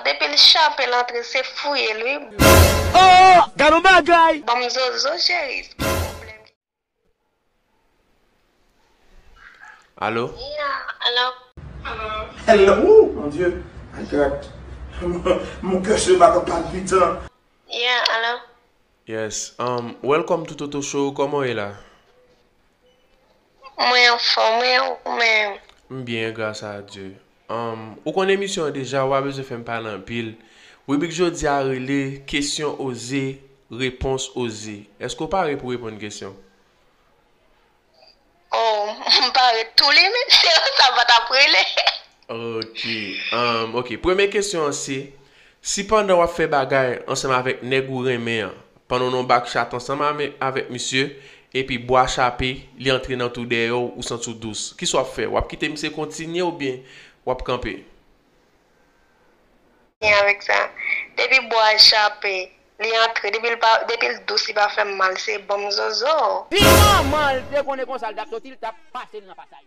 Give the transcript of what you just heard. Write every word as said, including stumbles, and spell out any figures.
Depi l chape l antre, se fouye l, wi. Oh, gad yon bagay! Ban m zozo, cheri. Alo? Yeah, alo. Hello, oh, mon Dieu. My God. Mon cœur se bat en palpitant. Yeah, alo. Yes. Um, welcome to Toto Show. Kòman w ye la? Mwen anfòm, wi, ou menm? M byen, gras a Dye. Um, ou konn emisyon an deja, ou pa bezwen fè m pale anpil. Ribrik jodi a rele Kesyon oze, repons oze. Èske w pare pou reponn kesyon? Oh, m pare tou li menm, se sa m pa t ap rele. Ok. Um, ok. Premye kesyon an se, si pandan w ap fè bagay ansanm avèk nèg ou renmen an, pandan w nan bak chat ansanm ame-, avèk misye, epi bwa chape, li antre nan twou dèyè w, ou santi w dous, kisa w ap fè? W ap kite misye kontinye oubyen w ap kanpe? Byen avèk sa. Depi bwa chape, li antre, depi l pa, depi l dous, li pa fè m mal, se bon m zozo. Si manman l te konnen konsa l t ap soti, l t ap pase l nan pasaj.